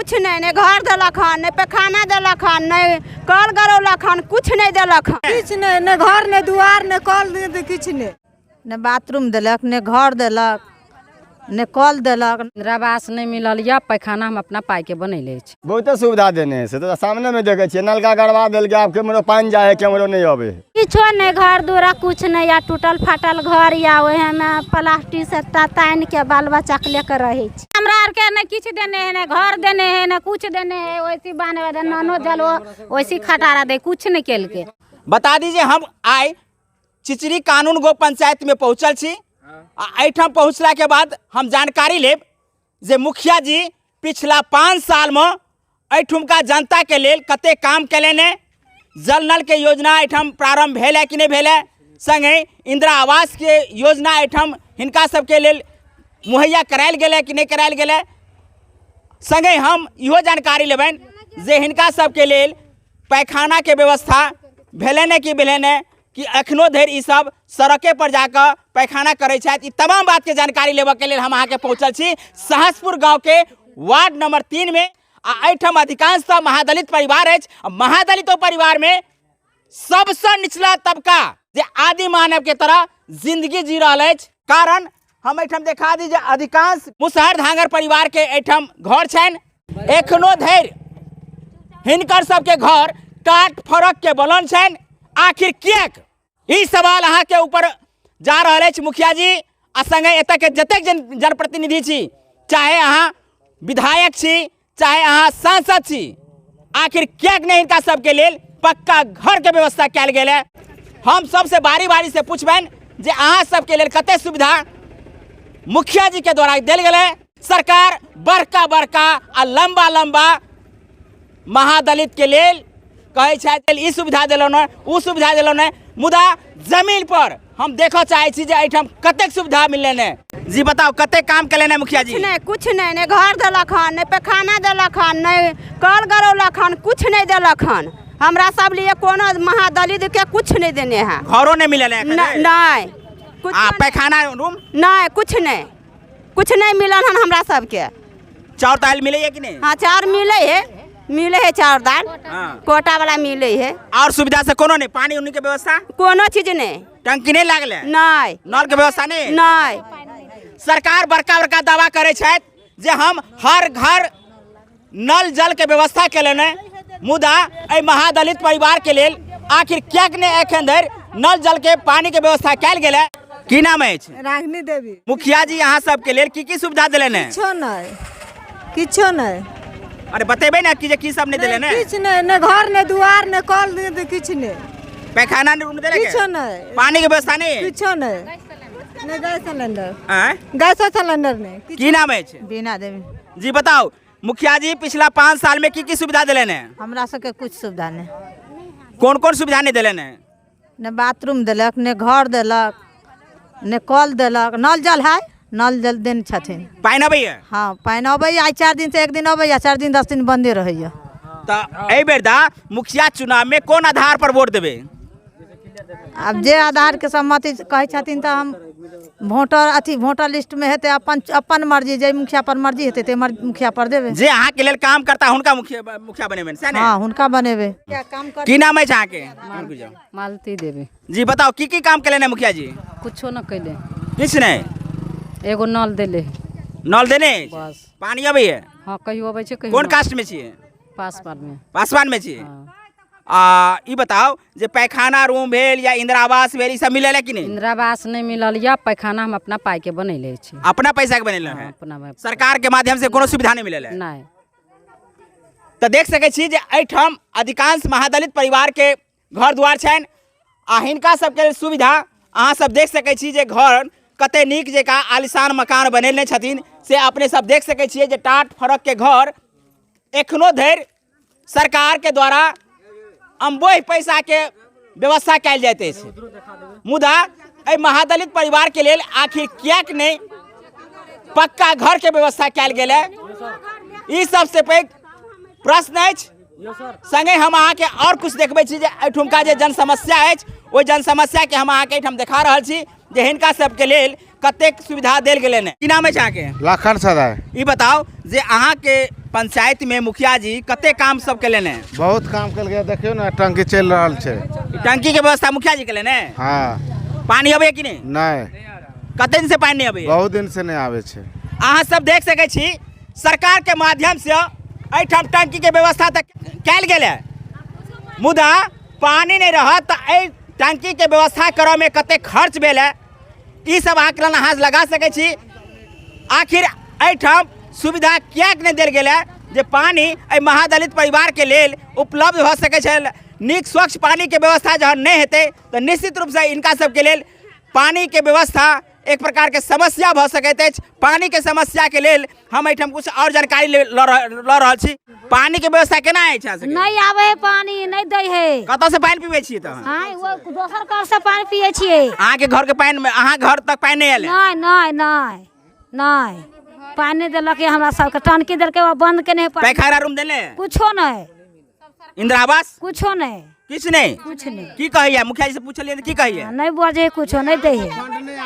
कुछ नहि, नहि घर देलक हन, नहि पैखाना देलक हन, नहि कल गरौलक हन, कुछ नहि देलक हन। किछु नहि, नहि घर, नहि दुआर, नहि कल, नहि किछु नहि। नहि बाथरूम देलक, नहि घर देलक, नहि कल देलक। इन्दिरा आवास नहि मिलल यऽ, पैखाना हम अपना पाइके बनैले छी। बहुते सुविधा देने है, से तऽ सामनेमे देखै छियै, नलका गड़बा देलकै, आब केम्हरो पानि जाइ है केम्हरो नहि अबै है। किछो नहि, घर दुआरा कुछ नहि या टूटल फाटल घर या ओहेमे प्लास्टिक से तानि के बाल बच्चाके लेके रहै छी। हमरा आरके नहि किछु देने है, नहि घर देने है, नहि कुछ देने है, वैसी बान्ह दे ननो जल वैसी खटारा दे, कुछ नहि केलकै। बता दी जे हम आइ चिचरी कानून गो पंचायत में पहुंचल छी आ एहिठाम पहुँचला के बाद हम जानकारी लेब जे मुखिया जी पिछला 5 साल में एहिठुमका जनता के लेल कते काम केलनि है, जल नल के योजना एहिठाम प्रारंभ भेल है कि नहीं भेल है, संगे इंदिरा आवास के योजना एहिठाम हिनका सबके लेल मुहैया करायल गेल है कि नहीं करायल गेल है। संगे हम इहो जानकारी लेबनि जे हिनका सबके लेल पैखाना के व्यवस्था भेलनि है कि भेलनि है, कि एखनो धरि ई सब सड़के पर जाकऽ पैखाना करै छथि। ई तमाम बातके जानकारी लेबऽके लेल हम अहाँके पहुँचल छी सहसपुर गाँवके वार्ड नंबर 3 में। आ एहिठाम अधिकांशतः महादलित परिवार अछि। आ महादलितो परिवारमे सबसँ निचला तबका जे आदि मानव के तरह जिंदगी जी रहल अछि। कारण हम एहिठाम देखा दी जे अधिकांश मुसहर धांगर परिवार के एहिठाम घर छनि। एखनो धरि हिनकर सबके घर टाट फरक के बनल छनि। आखिर किएक? ई सवाल अहाँके ऊपर जा रहल अछि मुखिया जी आ संगे एतऽ के जतेक जनप्रतिनिधि छी, चाहे अहाँ विधायक छी चाहे अहाँ सांसद छी, आखिर किएक नहि हिनका सबके लेल पक्का घर के व्यवस्था कयल गेल है। हम सबसे बारी बारी से पूछबनि जे अहाँ सबके लेल कते सुविधा मुखिया जी के द्वारा देल गेल है। सरकार बड़का बड़का आ लंबा लंबा महादलित के लेल कहै छथि ई सुविधा देलहुँ ने ओ सुविधा देलहुँ ने, मुदा जमीन पर हम देखऽ चाहै छी जे एहिठाम कतेक सुविधा मिललनि है। जी बताउ कतेक काम केलनि है मुखिया जी? कुछ नहि, कुछ नहि, नहि घर देलक हन, नहि पैखाना देलक हन, नहि कल गरौलक हन, कुछ नहि देलक हन। हमरा सब लिए कोनो महादलित के कुछ नहि देने है। घरो नहि मिलल है एखन धरि? नहि, कुछ आ नहि। पैखाना रूम? नहि, कुछ नहि, कुछ नहि मिलल हन हमरा सबके। चाउर दालि मिलैया कि नहि? हाँ, चाउर मिलै है, मिलै है चाउर दालि। हाँ। कोटा वाला मिलै है। और सुविधा से कोनो नहीं? पानी उनी के व्यवस्था? कोनो चीज नहीं। टंकी नहीं लागल है? नहीं। नल के व्यवस्था नहीं? नहीं। सरकार बड़का बड़का दावा करे छथि जे हम हर घर नल जल के व्यवस्था केलनि है, मुदा एहि महादलित परिवार के लेल आखिर किएक नहि एखन धरि नल जल के पानी के व्यवस्था कयल गेल है। की नाम अछि? रागिनी देवी। मुखिया जी अहाँ सबके लेल की की सुविधा देलनि है? किछो नहि, किछो नहि। अरे बतेबै ने कि जे की सब नहि देलनि है? किछु नहि, नहि घर, नहि दुआर, नहि कल, नहि किछु नहि। पैखाना नहि रूम देलक? किछो नहि। पानी के व्यवस्था नहि? किछो नहि, नहि गैस सिलेंडर। आँय? गैस सिलेंडर नहि। की नाम अछि? बीना देवी। जी बताउ मुखिया जी पिछला 5 साल में की की सुविधा देलनि है? हमरा सबके कुछ सुविधा नहि। कोन कोन सुविधा नहि देलनि है? नहि बाथरूम देलक, नहि घर देलक, नहि कल देलक। नल जल है, नल जल देने छथिन। पानि अबैया? हाँ, पानि अबैया। आइ 4 दिन से 1 दिन अबैया, 4 दिन 10 दिन बंदे रहैया। तऽ एहि बेर दा मुखिया चुनाव में कोन आधार पर वोट देबै? आब जे आधार के सम्मति कहै छथिन तऽ हम वोटर अथी वोटर लिस्ट में हेतै, अपन मर्जी, जे मुखिया पर मर्जी हेतै ते मुखिया पर देबै। जे अहाँ के लेल काम करता हुनका मुखिया बनेबै, सएह ने? हाँ, हुनका बनेबै। की नाम अछि अहाँके? मालती देवी। जी बताउ की की काम केलनि मुखिया जी? कुछो न कैले। किछु नहि? एगो नल देले। नल देने? बस। पानी अबैया? हाँ, कहियो अबै छै, कहियो कोन नहि। कास्ट में छियै? पासवान में। पासवान में छियै? हाँ। आ ई बताउ जे पैखाना रूम भेल या इंदिरा आवास भेल, ई सब मिलल है कि नहि? इंदिरा आवास नहि मिलल या पैखाना हम अपना पाई के बनैले छी। अपना पैसा के बनेले हैं? हाँ, अपना सरकार के माध्यम से कोनो सुविधा नहि मिलल है? नहि। तऽ देख सकै छी जे एहिठाम अधिकांश महादलित परिवार के घर दुआर छनि आ हिनका सबके सुविधा अहाँ सब देख सकै छी जे घर कते नीक जकाँ आलिशान मकान बनेने छथिन, से अपने सब देख सकै छियै जे टाट फरक के घर एखनो धरि सरकार के द्वारा अम्बोह पैसा के व्यवस्था कयल जाइत अछि, मुदा एहि महादलित परिवार के लेल आखिर किएक नहि पक्का घर के व्यवस्था कयल गेल है, ई सबसे पैघ प्रश्न अछि। संगे हम अहाँके आओर कुछ देखबै छी जे एहिठुमका जे जनसमस्या अछि ओहि जनसमस्या के हम अहाँके एहिठाम देखा रहल छी जे हिनका सबके लेल कतेक सुविधा देल गेलनि। की नाम अछि अहाँके? लखन सदाय। ई बताउ जे अहाँके पंचायत में मुखिया जी कते काम सब केलनि हैं? बहुत काम केलकै। देखियौ ने, टंकी चलि रहल छै। ई टंकी के व्यवस्था मुखिया जी केलनि हैं? हँ। पानी अबैया कि नहि? नहि। कते दिन से पानि नहि अबैया? बहुत दिन से नहि आबै छै। अहाँ सब देख सकै छी, सरकार के माध्यम से एहिठाम टंकी के व्यवस्था तऽ कयल गेल है, मुदा पानी नहि रहत तऽ एहि टंकी के व्यवस्था करऽ में कते खर्च भेल है, ई सब आकलन अहाँ लगा सकै छी। आखिर एहिठाम सुविधा किएक नहि देल गेल है जे पानी एहि महादलित परिवार के लेल उपलब्ध भऽ सकै छल? नीक स्वच्छ पानी के व्यवस्था जहन नहि हेतै तऽ निश्चित रूपसँ हिनका सबके लेल पानी के व्यवस्था एक प्रकार के समस्या भऽ सकैत अछि। पानी के समस्या के लेल हम एहिठाम कुछ और जानकारी लऽ रहल छी। पानी के व्यवस्था केना अछि अहाँ सबके? नहि आबै है पानी, नहि दै है। कतऽ से पानि पीबै छियै तहन? आँय, ओ दोसर घर से पानि पियै छियै। अहाँके घर के पानि, अहाँ घर तक पानि नहि आयल? नहि नहि नहि नहि, पानि नहि देलक हमरा सबके। टंकी देलकै, ओ बंद केने है पानि। पैखाना रूम देले? कुछो नहि। इंदिरा आवास? कुछो नहि। किछु नहि? कुछ नहि। की कहैया मुखिया जी से पूछलियै तऽ की कहैया? नहि बजै है कुछो, नहि दै है।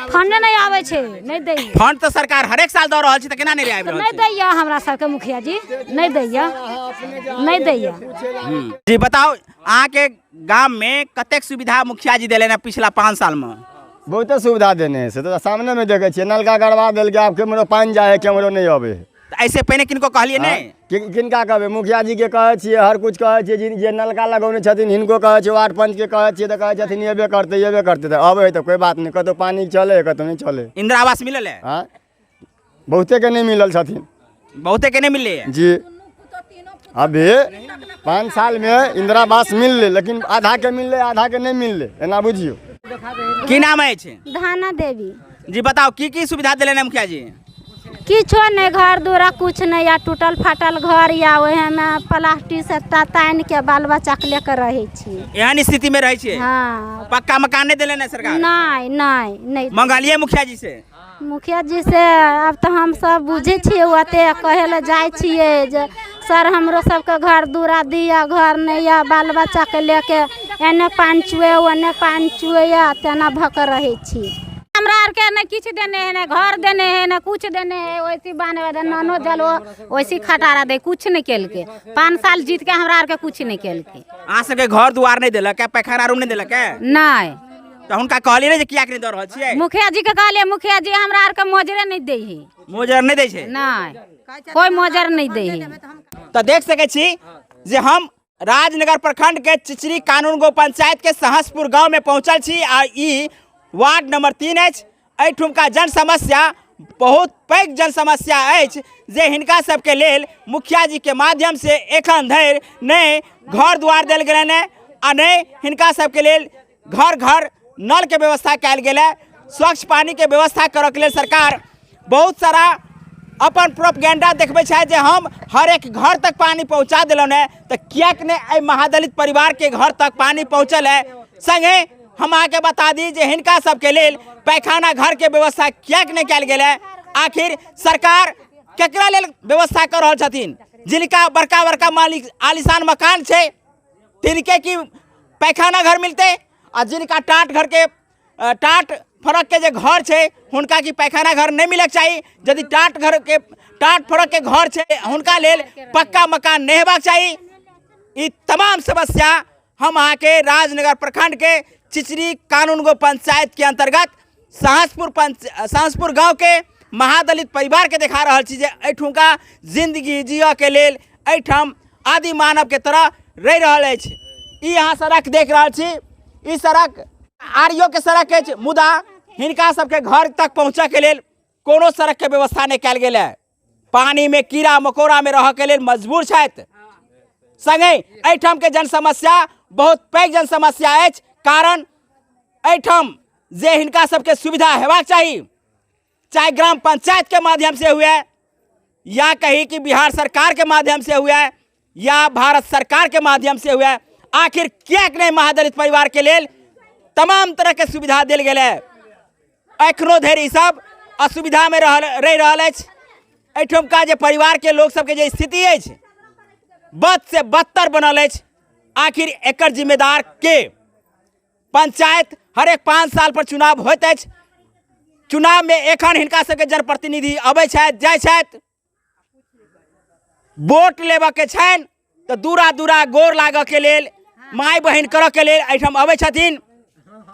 फंड नहि आबै छै, नहि दै है। फंड तऽ सरकार हरेक साल दऽ रहल छै, तऽ केना नहि आबि रहल नहि छै? दैया हमरा सबके मुखिया जी, नहि दैया, नहि दैया। जी बताउ, अहाँके गाम में कतेक सुविधा मुखिया जी देलनि पिछला 5 साल में? बहुते सुविधा देने है, से तऽ सामने में देखै छियै। नलका गड़बा देलकै, आब केम्हरो पानि जाइ है, केम्हरो नहि अबै है। तऽ ऐसे पहिने किनको कहलियै नहि? किनका कहबै? मुखिया जी के कहै छियै, हर कुछ कहै छियै। जे नलका लगौने छथिन हिनको कहै छियै, वार्ड पंच के कहै छियै, तऽ कहै छथिन एबे करतै, एबे करतै। तऽ अबै है तऽ कोइ बात नहि, कतहु पानि चलै है, कतहु नहि चलै। इंदिरा आवास मिलल है? हँ, बहुते के नहि मिलल छथिन। बहुते के नहि मिललै है? जी, अभी 5 साल में इंदिरा आवास मिललै, लेकिन आधा के मिललै, आधा के नहि मिललै, एना बुझियौ। की नाम अछि? धाना देवी। जी बताउ, की की सुविधा देलनि मुखिया जी? किछो नहि, घर दुआरा कुछ नहि या, टूटल फाटल घर या, ओहेमे प्लास्टिक से तानि के बाल बच्चाके लेके रहै छी। एहन स्थिति में रहै छियै? हाँ। पक्का मकान नहि देलनि सरकार? नहि नहि नहि। मंगलियै मुखिया जी से? मुखिया जी से आब तऽ हम सब बुझै छियै, ओते कहै लए जाइ छियै जे सर हमरो सबके घर दुआरा दिअ, घर नहि यऽ, बाल बच्चाके लेके एने पानि चुए ओने पानि चुएया, तेना भऽ कऽ रहै छी। हमरा आरके नहि किछु देने है, नहि घर देने है, नहि कुछ देने है। वैसी बान्ह ननो जल वैसी खटारा दे, कुछ नहि केलकै। 5 साल जीत के हमरा आरके कुछ नहि केलकै। अहाँ सबके घर दुआर नहि देलक है, पैखाना रूम नहि देलक है? नहि। तऽ हुनका कहलियै ने जे किएक नहि दऽ रहल छियै? मुखिया जी के कहलियै, मुखिया जी हमरा आरके मोजरे नहि दै है। मोजर नहि दै छै? नहि, कोइ मोजर नहि दै है। तऽ देख सकै छी जे हम राजनगर प्रखंड के चिचरी कानूनगो पंचायत के सहसपुर गांव में पहुंचल छी आ ई वार्ड नंबर 3 अछि। एहिठुमका जन समस्या बहुत पैघ जन समस्या अछि जे हिनका सबके लेल मुखिया जी के माध्यम से एखन धरि नहि घर द्वार देल गेलनि हँ आ नहि हिनका सबके लेल घर घर नल के व्यवस्था कयल गेल है। स्वच्छ पानी के व्यवस्था करऽ के लेल सरकार बहुत सारा अपन प्रोपगेंडा देखबै छथि जे हम हर एक घर तक पानी पहुँचा देलहुँ हँ, तऽ किएक नहि एहि महादलित परिवार के घर तक पानी पहुँचल है? संगे हम अहाँके बता दी जे हिनका सबके लेल पैखाना घर के व्यवस्था किएक नहि कयल गेल है? आखिर सरकार केकरा लेल व्यवस्था कऽ रहल छथिन? जिनका बड़का बड़का मालिक आलिशान मकान छै तिनके की पैखाना घर मिलतै, आ जिनका टाट घर के टाट फरक के जे घर छै हुनका की पैखाना घर नहि मिलक चाही? यदि टाट घर के टाट फरक के घर छै हुनका लेल पक्का मकान नहि हेबाक चाही? ई तमाम समस्या हम अहाँके राजनगर प्रखंड के चिचरी कानूनगो पंचायत के अंतर्गत सहसपुर गांव के महादलित परिवार के देखा रहल छी जे एहिठुमका जिंदगी जियऽ के लेल एहिठाम आदि मानव के तरह रहि रहल अछि। ई अहाँ सड़क देख रहल छी, ई सड़क आरियो के सड़क अछि, मुदा हिनका सबके घर तक पहुँचऽ के लेल कोनो सड़क के व्यवस्था नहि कयल गेल है। पानी में कीड़ा मकोड़ा में रहऽ के लेल मजबूर छथि। संगे एहिठाम के जन समस्या बहुत पैघ जन समस्या अछि, कारण एहिठाम जे हिनका सबके सुविधा हेबाक चाही, चाहे ग्राम पंचायत के माध्यम से हुए या कही कि बिहार सरकार के माध्यम से हुए या भारत सरकार के माध्यम से हुए, आखिर किएक नहि महादलित परिवार के लेल तमाम तरह के सुविधा देल गेल है? एखनो धरि ई सब असुविधा में रहि रहल अछि। एहिठुमका जे परिवार के लोक सबके जे स्थिति अछि बद से बदतर बनल अछि। आखिर एकर जिम्मेदार के? पंचायत हर एक 5 साल पर चुनाव होइत अछि, चुनाव में एखन हिनका सबके जनप्रतिनिधि अबै छथि जाइ छथि, वोट लेबऽके छनि तऽ दूरा दूरा गोर लागऽके लेल, माय बहिन करऽके लेल एहिठाम अबै छथिन।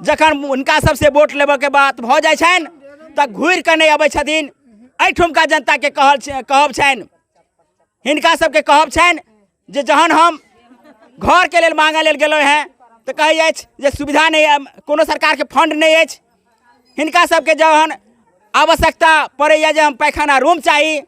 जखन हुनका सबसे वोट लेबऽके बात भऽ जाइ छनि तऽ घुरि कऽ नहि अबै छथिन। एहिठुमका जनताके कहब छनि, हिनका सबके कहब छनि जे जहन हम घरके लेल मांगऽ लेल गेलहुँ हेँ तऽ कहै अछि जे सुविधा नहि, कोनो सरकारके फंड नहि अछि। हिनका सबके जहन आवश्यकता पड़ैए जे हम पैखाना रूम चाही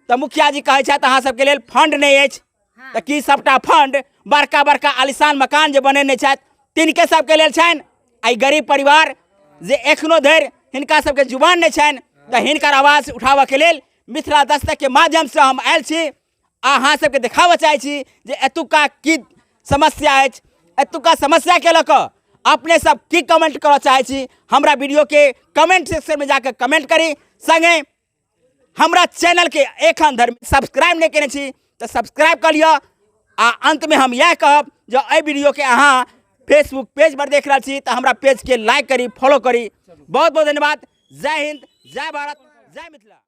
तऽ मुखिया जी कहै छथि अहाँ सबके लेल फंड नहि अछि। तऽ की सबटा फंड बड़का बड़का आलिशान मकान जे बनेने छथि तिनके सबके लेल छनि? आ ई गरीब परिवार जे एखनो धरि हिनका सबके जुबान नहि छनि, तऽ हिनकर आवाज उठाबऽके लेल मिथिला दस्तकके माध्यमसँ हम आयल छी आ अहाँ सबके देखाबऽ चाहै छी जे एतुका की समस्या अछि। एतुका समस्याके लऽ कऽ अपने सब की कमेंट करऽ चाहै छी, हमरा वीडियोके कमेंट सेक्शनमे जाकऽ कमेंट करी। सङ्गे हमरा चैनलके एखन धरि सब्सक्राइब नहि केने छी तऽ सब्सक्राइब कऽ लिअ। आ अंतमे हम इएह कहब जे एहि वीडियोके अहाँ फेसबुक पेज पर देख रहल छी तऽ हमरा पेजके लाइक करी, फॉलो करी। बहुत बहुत धन्यवाद। जय हिंद, जय भारत, जय मिथिला।